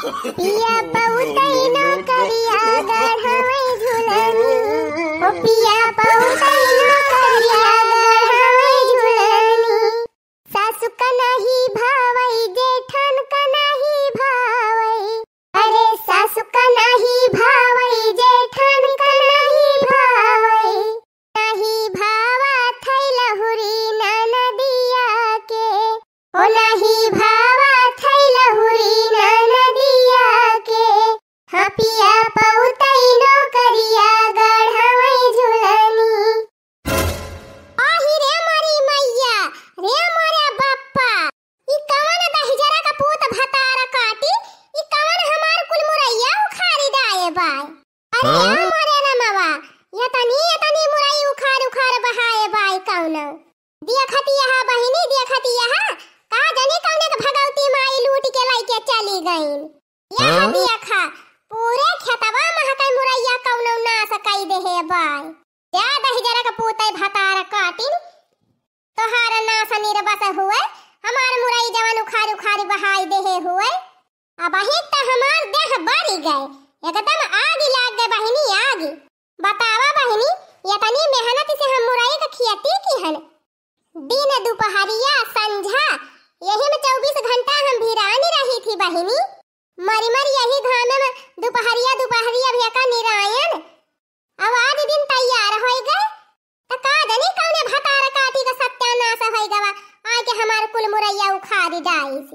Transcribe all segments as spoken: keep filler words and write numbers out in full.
पिया पउतई नौकरिया गढ़वई झुलनी, ओ पिया पउतई नौकरिया गढ़वई झुलनी। सासु का नाही भावई, जेठन का नाही भावई, अरे सासु का नाही भावई, जेठन का नाही भावई, नाही भावा थई लहुरी ननदिया के, ओ नाही भावा थई लहुरी ननदिया के, हाँ पिया पउतई नौकरिया गढ़वई झुलनी। आही रे मोरी मइया, रे मोरे बप्पा, ई कवन दहिजरा का पूत भतार काटी, ई कवन हमार कुल मुरइया उखारी डाए बाय। अरे हाँ? मोरे रमवा, यतनी यतनी मुरई उखार उखार बहाए बाय कउनो। देखती यहा बहिनी, देखती यहा, का जनी कउने के भगवती माई लूटि के लइके चली गइन। यहा हाँ? देखा, पूरे खेतवा महकई मुरइया कउनो नास कई देहे बाय। जा दहिजरा के पूतई भतार काटिन, तोहार नास निरबस हुए, हमार मुरई जवन उखारी उखारी बहाई देहे हुए। अबहीं त हमार देह बरी गए, एकदम आगी लाग गए बहिनी, आगी। बतावा बहिनी, यतनी मेहनत से हम मुरई क खियती किहन। दिन दुपहरिया संझा, यही में चउबीस घंटा हम भिरानी रही थी बहिनी। मरी मरी यही घामे में दुपहरिया दुपहरिया भी का निरायन। अब आज दिन तैयार होई गए, त का जनी कउने भतार काटी का सत्यानाश होई गवा, आके हमार कुल मुरइया उखारी डाइस।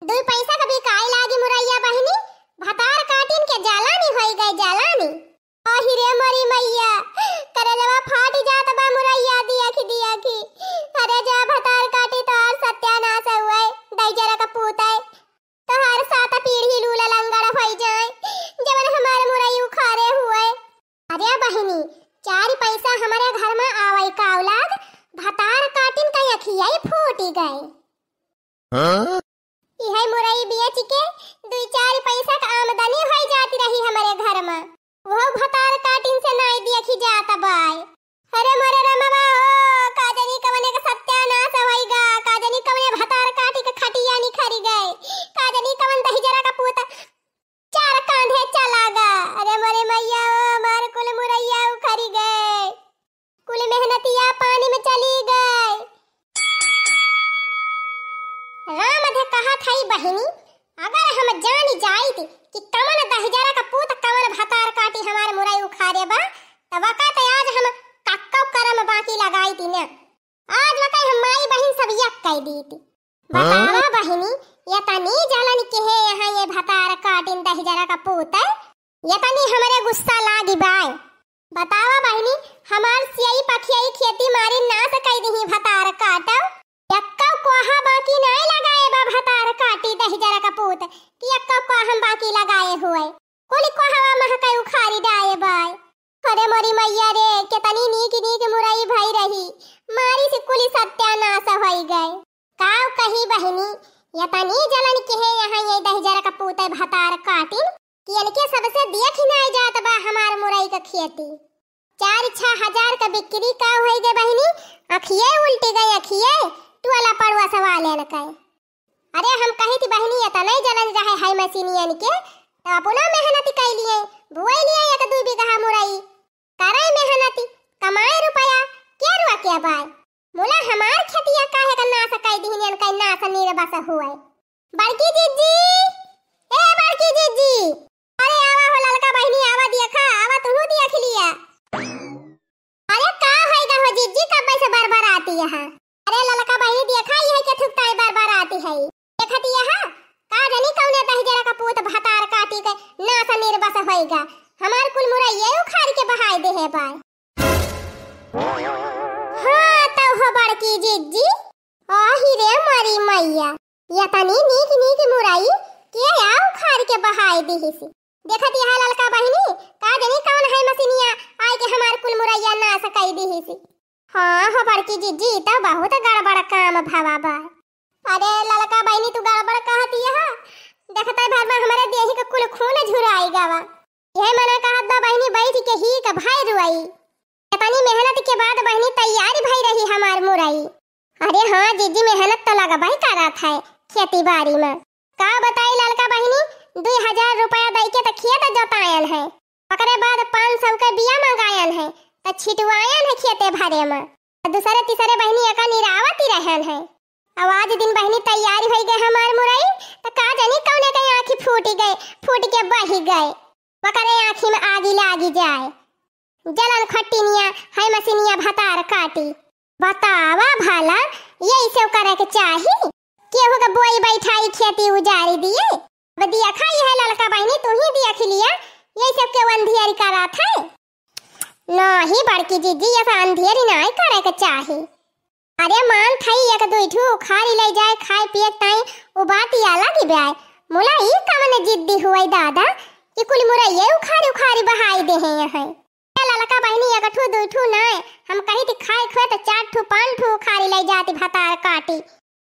दुई पैसा का बिकाए लागी मुरइया बहिनी, भतार काटिन के जलानी होई गए, जलानी। आही रे मोरी मइया, करेजवा फाटि जात बा मुरइया दियखी दियखी। अरे जा भतार काटी तोहार सत्यानाश हुए, दहिजरा का पूतई। तोहार सात पीढ़ी लूला लंगड़ होई जाए, जवन हमार मुरई उखारे हुए। अरे बहिनी, चार पैसा हमरे घर में आवई का औलाद, भतार काटिन का अखिया ही फूटी गए। हाँ? इहै मुरई बेचि के दुई चार पैसा क आमदनी होइ जाति रही हमरे घर मा। उहौ भतार काटिन से नाई देखि जात बाय। अरे मोरे रमवा हो, का जनी कवने क सत्यानास होइ गा, का जनी कवने भतार काटि क खटिया निखरि गए, का जनी कवन दहिजरा क पूत चार कांधे चला गा। अरे मोरे मइया हो, हमार कुल मुरइया उखरि गए। कुल मेहनतिया पानी में चली गए। राम अधे कहत हई बहिनी, अगर हम जानि जाइत कि कवन दहिजरा क पूत कवन भतार काटी हमार मुरई उखारे बा, त वका त आज हम कक्कौ करम बाकी लगाइत न। आज वका हम माई बहिन सब एक कइ दीत। हाँ? बतावा बहिनी, यतनी जलन के है यहाँ ये भतार काटिन दहिजरा क पूत, यतनी हमरे गुस्सा लागि बाय। बतावा बहिनी, हमार सियई पखियई खेती मारी नास कइ दिही भतार काटौ। यक्कौ कोहा बाकी नाय लगाए बा भतार काटी दहिजरा क पूत, कि यक्कौ कोहा बाकी लगाए हुए। कुल कोहवा महकई उखारी डाए बाय। अरे मोरी मइया रे, केतनी नीक नीक मुरई भई रही, मारी से कुल सत्यानास होई गए। काव कही बहिनी, यतनी जलन के है यहाँ ये दहिजरा क पूते भतार काटिन, कि इनके सबसे देख ही नाय जात बा हमार मुरई क खेती। चार छह हजार क बिक्री का होई गए बहिनी, अखिए उल्टी गए, अखिए टोला पड़ोस वालेन के। अरे हम कही थी बहिनी, यतने जलन रहे है मशीनियन के, त अपनो मेहनत कइ लिए, बोइ लिए एक दुइ बिगहा मुरई। करे मेहनत, कमाए रुपया, के रोके बाय? मुला हमार खेतिया काहे क नास कइ दिहिन, इनका नास निर्बस हुए। बड़की जिज्जी, ए बड़की जिज्जी, अरे आवा हो ललका बहिनी, आवा देखा, आवा तुहू देख लिया। अरे का होई गा हो जिज्जी, कब्बे से बरबराती यहाँ? अरे ललका बहिनी देखा, इहे के थुकताई बरबराती है। देखती यहाँ, का जनी कउने दहिजरा क पूत भतार काटी के नास निर्बस होई गा। हमार कुल मुरइये उखारि के बहाई देहे बाय। हाँ, तौ हो बड़की जिज्जी। आही रे मोरी मइया, यतनी नीक नीक मुरई के आ उखारि के बहाई दिहिस। देखत यहाँ ललका बहिनी, का जनी कवन है मशीनिया आइ के हमार कुल मुरइया नास कइ दिहिस। हाँ हो बड़की जिज्जी, ई तौ बहुत गड़बड़ काम भवा बा। अरे ललका बहिनी, तू गड़बड़ कहत यह, देखते भर में हमरे देही क कुल खून झुराई गवा। यह मना कहत बा बहिनी, बैठ के ही क भाई रुआई। इतनी मेहनत के बाद बहिनी तैयारी भई रही हमार मुरई। अरे हाँ जिज्जी, मेहनत त लगबई करत है खेती बारी में। का बताई ललका बहिनी, दुई हजार रुपया दइके त खेत जोतायन है, ओकरे बाद पाँच सौ के बिया मंगायन है, त छिटवायन है खेते भरे में। अ दूसरे तीसरे बहिनी एका निरावत ही रहन है। अब आज दिन बहिनी तैयारी होई गए हमार मुरई, त का जानी कौने के आँखी फूटी गए, फूट के बही गए, ओकरे आँखी में आगी लागी जाए। जलन खटिनिया है मसिनिया भतार काटी। बतावा भला, यही सब करे के चाही? केहू के बोई बैठाई खेती उजारी दिए। अब देखा, यह ललका बहिनी, तू ही देख लिया, यही सब के अंधियारी करत है। नाही बड़की जिज्जी, ये सब अंधियारी नाही करे के चाही। अरे मान थई एक दुई ठू उखारी ले जाए खाए पिए ताई, उ बात ही अलग ही बाय। मुला ई कवन जिद्दी हुई दादा कि कुल मुरैये उखारी उखारी बहाई दे हैं यहाँ। ए ललका बहिनी, एक ठू दुई ठू नाय, हम कही थी खाए खुए त चार ठू पाँच ठू उखारी ले जाती भतार काटी।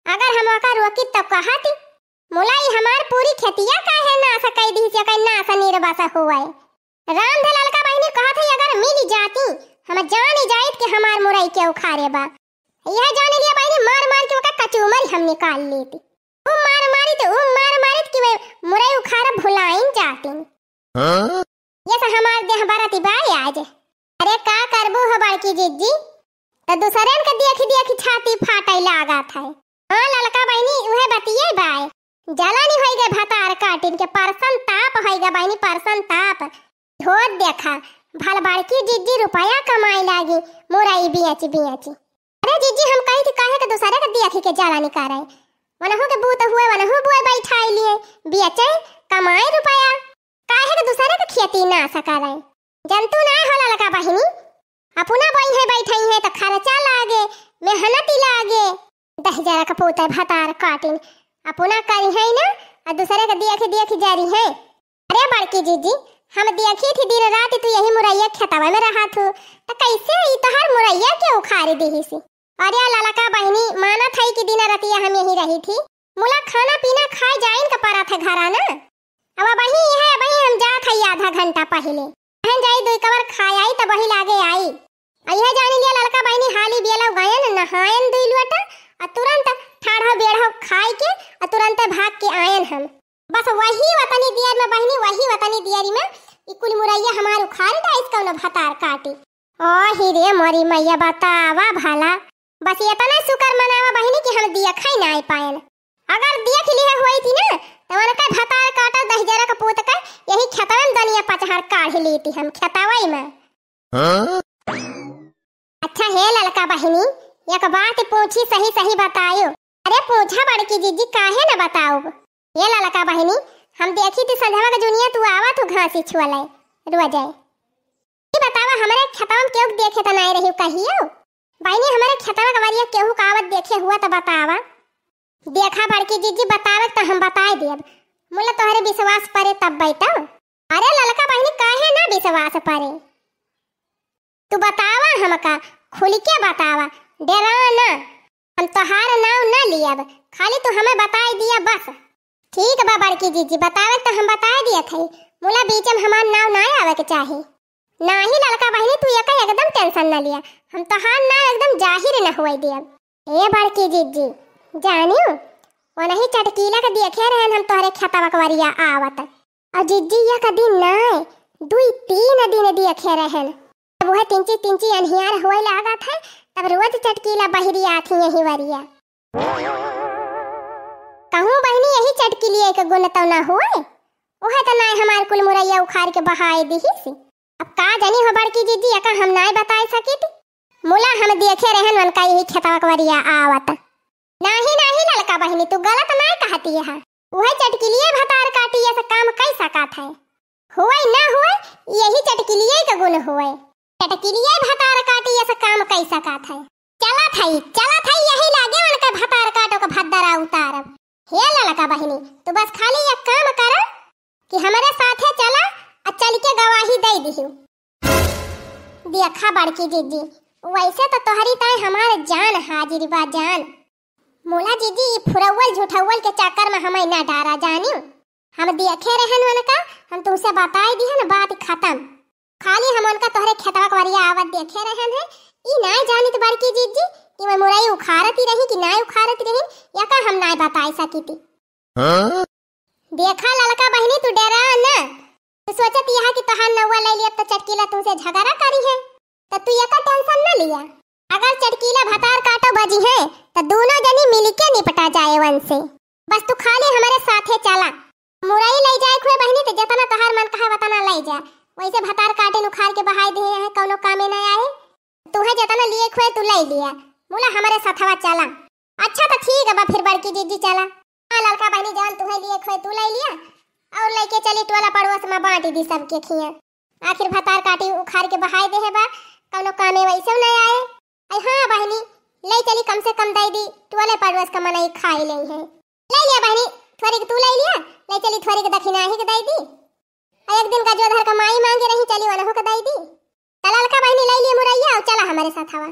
अगर हम ओका रोकी तब कहती, मुला ई हमार पूरी खेतिया काहे नाश कई दी से, कई नाश निर्वस हुए। राम धे ललका बहिनी कहत है, अगर मिल जाती, हम जान ही जाइत कि हमार मुरई के उखारे बा। यह जान लिया बहिनी, मार मार के ओका कचूमर हम निकाल लेती। उ मार मारित, उ मार मारित कि वे मुरई उखारा भुलाइन जाती। हाँ? ये से हमार देह बरती बाय आज। अरे का करबू हो बड़की जिज्जी, त दूसरेन के देखी देखी छाती फाटै लागत है। हाँ ललका बहिनी, उहे बतिये बाय। जलानी होई गए भतार काटिन के, परसन ताप होई गए बहिनी, परसन ताप। होत देखा, भल बड़की जिज्जी रुपया कमाए लागी, मुरई बियच बियच। अरे जिज्जी, हम कही थी काहे के दूसरे के देखी के जलानी करे, वनहु के बूत हुए, वनहु बोए बैठाई लिए, बियचे, कमाए रुपया। काहे के दूसरे के खेती नाश करे? जंतु ना हो ललका बहिनी, अपना बोई है बैठाई है त खर्चा लागे, मेहनती लागे। दहिजरा के पूते भतार काटिन, अपना करी है ना, आ दूसरे के देख देख जरी है। अरे बड़की जिज्जी, हम देखी थी दिन रात तू यही मुरैया खेतवा में रहा थू, त कैसे ई तोहर मुरैया के उखारी दिही सी? अरे ललका बहिनी, मानत है कि दिन रतिया हम यही रही थी, मुला खाना पीना खाए जाइन के पड़ा थे घरा ना। अब वही है, वही हम जात है आधा घंटा पहले। बहन जाई दुई कवर खाए आई त वही लागे आई। आ यह जानी लिया ललका बहिनी हाली बियला गयन नहायन दुई लोटा, आ तुरंत ठाढ़ो बेढ़ो खाए के, आ तुरंत भाग के आयन हम। बस वही वतनी दियर में बहिनी, वही वतनी दियरी में ई कुल मुरैया हमार उखाड़ डाइस कौनो भतार काटी। ओ ही रे मोरी मैया, बतावा भला। बस इतना शुक्र मनावा बहिनी कि हम दिया खाई ना आई पायन। अगर देख लिहे होई थी ना, त उनका भतार काटा दहिजरा का पूत का यही खेतवा में दनिया पचहर काढ़ लेती हम खेतवा में। हाँ? अच्छा हे ललका बहिनी, एक बात पूछी, सही सही बतायो। अरे पूछा बड़की जिज्जी, काहे न बताउब? हे ललका बहिनी, हम देखी थी संझवा के जुनिया तू आवा तू घासी छुअले रोजे। ई बतावा, हमरे खेतवा में केहू देखे त नाई रही कहियो? बहिनी, हमरे खेतवा के वरिया केहू का आवत देखे हुआ त बतावा। देखा बड़की जिज्जी, बतावे त हम बताए देब, मुला तोहरे विश्वास परे तब बैठो। अरे ललका बहिनी, काहे ना विश्वास परे? तू बतावा हमका, खुल के बतावा, डेरा ना। हम तोहार नाव ना लियब, खाली तू हमें बताए दिया बस। ठीक बा बड़की जिज्जी, बतावे त हम बताए दिया थई, मुला बीच में हमार नाव ना आवे के चाही। नाही ललका बहिनी, तू एका एकदम tension ना लिया, हम तोहार नाव एकदम जाहिर न होए दियब। ए बड़की जिज्जी, जानियो, ओनही चटकीला के देखे रहन हम तोहरे खेतवा के वरिया आवत। और जिज्जी एक दिन नाय, दुई तीन दिन देखे रहन। अब वह तिंची तिंची अन्हियार होए लागत है, तब रोज चटकीला बहिरी आथी यही वरिया। कहूँ बहिनी यही चटकीलिए के गुण तो ना हुए, उहे तो नाय हमार कुल मुरैया उखाड़ के बहाए दिहिस। अब का जानी हो बड़की जिज्जी, एका हम नाय बताए सकित। मुला हम देखे रहन उनका यही खेतवा के वरिया आवत। नाही, नाही ललका बहिनी, तू गलत नाय कहती है। उहे चटकिलिए भतार काटी ऐसा काम कई सकत है। हुए ना हुए, यही चटकिलिए के गुण हुए। चटकिलिए भतार काटी ऐसा काम कई सकत है। चलत है, चलत है, यही लागे उनके भतार काटो के भद्दरा उतारब। हे ललका बहिनी, तू बस खाली एक काम कर कि हमरे साथे चला आ चल के गवाही दे दिहू। देखा बड़की जिज्जी, वैसे तो तोहरी ताई हमार जान हाजिर बा जान। मोला जिज्जी, ई फुरौवल झुठौवल के चक्कर में हमें ना डारा जानियो। हम देखे रहन उनका, हम तुमसे बताए दिहन, बात खत्म। खाली हम उनका तोहरे खेतवा के वरिया आवत देखे रहन है। ई नाय जानित बड़की जिज्जी कि मैं मुरई उखारती रही कि नाय उखारती रही, या का हम नाय बताए सकिती। हाँ? देखा ललका बहिनी, तू नौवा लइ लिया तो चटकीला तुमसे झगड़ा करिहैं, तो तू एकर tension न लिया। अगर चटकीला भतार काटो बजिहैं, तो दूनो जनी मिलिके निपटा जाए वनसे। बस तू खाली हमरे साथे चला। मुरई लइ जाए खुए बहिनी, तो जतना तोहार मन कहे वतना लइ जा। वैसे भतार काटे उखार के बहाई दिहे हैं, कौनो कामे न आए। तुहे जतना लिए खुए तू लइ लिया, मुला हमरे सथवा चला। अच्छा तो ठीक बा, फिर बड़की जीजी चला। हाँ ललका बहिनी, जवन तुहे लिए खुए तू लइ लिया, और लइके चली टोला पड़ोस में बाँट दी सबके खिया। आखिर भतार काटी उखार के बहाई देहे बा, कौनो कामे वैसे न आए। अरे हाँ बहिनी, लइ चली, कम से कम दइ दी, टोले पड़ोस का मनई खाई लेइहैं। लइ लिया बहिनी, थोरिक तू लइ लिया, लइ चली थोरिक दखिनाही के दइ दी। अरे एक दिन का जो धर का माई माँगे रही, चली वनहु के दइ दी। त ललका बहिनी लइ लिया मुरैया और चला हमरे साथवा।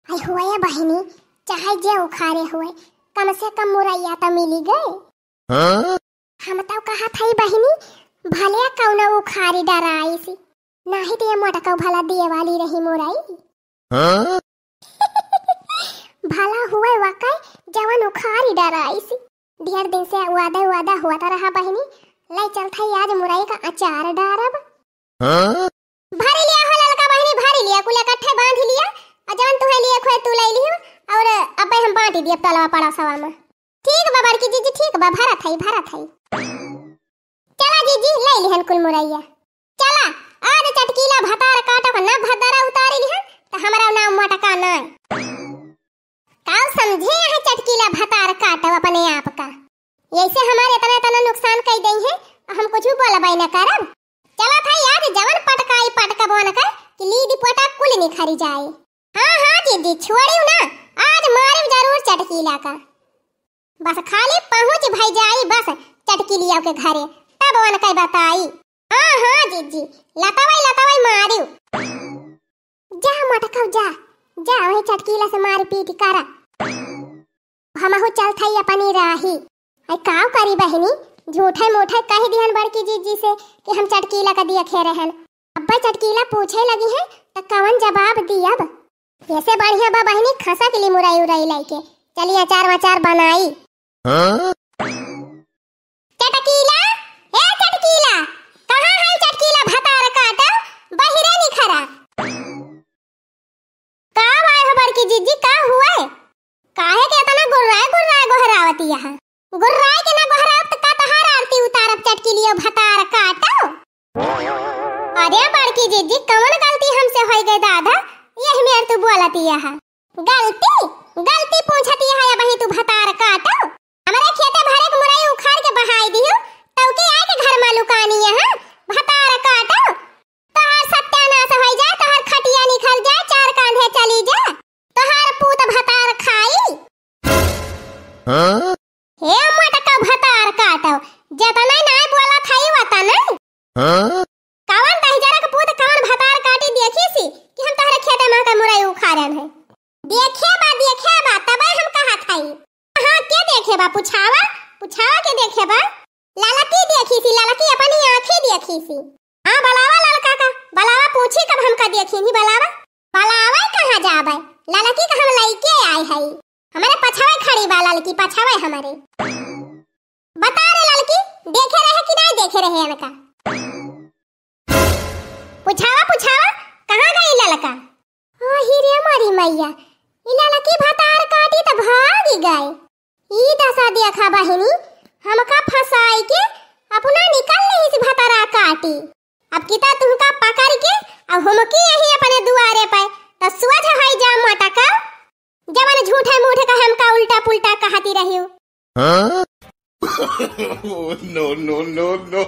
आई हुए बहिनी, चाहे जे उखारे हुए, कम से कम मुरैया त मिली गए। हाँ? हम तो कहत हई बहिनी, भले कौनो उखारी डराइसी, नाहीं तो ये मोटकऊ भला दिए वाली रही मुरई। हाँ? भला हुए वाकई जवन उखारी डराइसी। ढेर दिन से वादा वादा होत रहा बहिनी, लइ चलत हई आज मुरई का अचार डारब। हाँ? भरी लिया हो ललका बहिनी, भरी लिया, कुल इकट्ठे बाँध लिया, और जवन तुहे लिए खुए तू लइ लियो, और अबे हम बाँट दिया टोलवा पड़ोसवा में। ठीक बा बड़की जीजी, ठीक बा, भरत हई, भरत हई। चला जीजी, लइ लिहन कुल मुरैया। चला, आज चटकीला भतार काटो का ना भतारा उतारी लिहन, त हमरा नाम मोटका नाय। काऊ समझे यहाँ चटकीला भतार काटो अपने आप का। ऐसे हमारे इतना इतना नुकसान कइ देइहैं, हम कुछ बोलबे न करब। चला था आज जवन पटकाई पटकबो न कर कि लीदी पोटा कुल निखरी जाए। हाँ, हाँ जीजी, छोड़ियो ना, आज मारिब जरूर चटकीला का। बस खाली पहुँच भई जाई बस चटकीलिया के घरे, तब उनके बताई। हाँ, हाँ जीजी, लतवई लतवई मारियो। जा मोटकऊ जा, जा वही चटकीला से मारपीट करा। हमहू चलत हई अपनी राही। आई काव करी बहिनी, झूठे मूठे कहि दिहन बड़की जीजी से कि हम चटकीला का देखे रहन। अब्बे चटकीला पूछे लगिहैं त कवन जवाब दियब? ऐसे बढ़िया बा बहिनी, खसक ली मुरई उरई लइके। चली अचार वचार बनाई। हाँ? चटकीला, ए चटकीला, कहाँ है चटकीला भतार काटा? बहिरे निखरा। का बाय हो बड़की जीजी, का हुए? काहे के इतना गुर्राए गुर्राए गोहरावती यहाँ? गुर्राए के ना गोहरावत का तहार आरती उतारब चटकीलियो भतार काटो। अरे बड़की जीजी, कवन गलती हमसे होई गई दादा, यही मेर तू बोलती यहाँ? गलती? गलती पूछती है अबही तू भतार काटो। हमरे खेते भरे के मुरई उखार के बहाई दियो, तऊ के आए के घर में लुकानी यहाँ भतार काटो। तोहार सत्यानाश होई जाए, तोहार खटिया निखर जाए, चार कांधे चली जाए, तोहार पूत भतार खाई। हाँ? हे मोटका भतार काटो, जतने नाय बोलत हई वतने। हाँ? कवन दहिजरा के पूत कवन भतार काटी देखी सी कि हम तोहरे खेते में के मुरई उखारन है? देखे बा, देखे बा, तबे हम कहत हई। हाँ, के देखे बा? पुछावा, पुछावा के देखे बा? ललकी देखी सी, ललकी अपनी आँखी देखी सी। हाँ, बलावा ललका का, बलावा पूछी कब हमका देखी नहीं, बलावा। बलावा कहाँ जाबे? ललकी का हम लइके आए हई। हमारे पछावे खड़ी बा ललकी, पछावे हमारे। बता रे ललकी, देखे रहे कि नहीं देखे रहे इनका? पुछावा, पुछावा, कहाँ गई ललका? आही रे मोरी मैया, ई ललकी भतार काटी त भाग गए। ई दशा देखा बहिनी, हमका फंसाई के अपना निकल लेहिस भतारा काटी। अब किता तुमका पकड़ के अब हमकी यही अपने दुआरे पे त सोझ होई जा मोटका, जवन झूठे मूठे का हमका उल्टा पुल्टा कहती रही हो। हाँ? Oh, no, no, no, no।